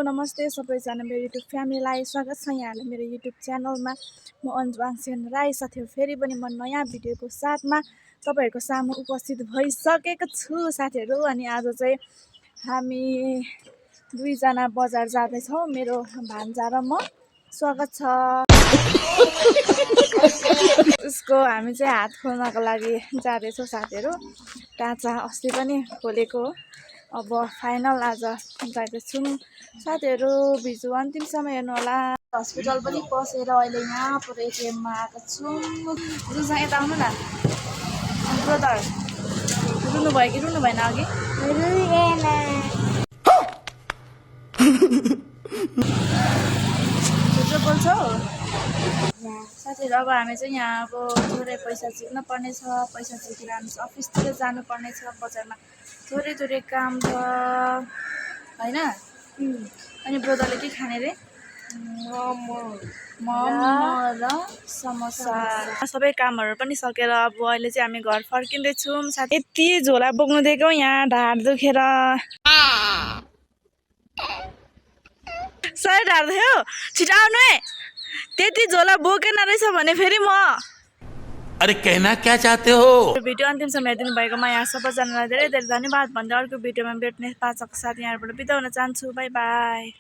नमस्ते सबैजना मेरो युट्युब फ्यामिलीलाई स्वागत छ यहाँले मेरो युट्युब च्यानलमा। म अन्जु आङसेन राई साथीहरु, फेरि पनि म नयाँ भिडियोको साथमा तपाईहरुको सामु उपस्थित भइसकेको छु साथीहरु। अनि आज चाहिँ हामी दुईजना बजार जाँदै छौं, मेरो भान्जा र म। स्वागत छ। उसको हामी चाहिँ हात खोल्नको लागि जाँदै छौं साथीहरु। टाँचा अस्ति पनि खोलेको हो, अब फाइनल आज जाँदैछौँ साथीहरु। भिडियो अन्तिमसम्म हेर्नु होला। हस्पिटल पनि पसेर अहिले यहाँ पर एटिएममा आएको छौँ। रुसा यता आउनु न ब्रदर। रुनु भयो कि रुनु भएन अघि? झुटो बोल्छौ साथीहरु। अब हामी चाहिँ यहाँ अब थोरै पैसा झिक्न पर्ने छ, पैसा झिकेर हामी अफिसतिर जानु पर्ने छ। बजारमा थोरै काम छ हैन। अनि ब्रदरले के खाने रे? मोमो र समोसा। सबै कामहरु पनि सकेर अब अहिले चाहिँ हामी घर फर्किँदै छौं। साथी यति झोला बोक्नु दिएको यहाँ ढाड दुखेर। सही ढाड दुख्यो, छिटो आउनु है। त्यति झोला बोकेन रहेछ भने फेरि म। अरे कहना क्या चाहते हो? भिडियो अन्तिमसम्म हेरिदिनु भएकोमा यहाँ सबैजनालाई धेरै धेरै धन्यवाद भन्दै अर्को भिडियोमा भेट्ने पाछाको साथ यहाँबाट बिदा हुन चाहन्छु। By by.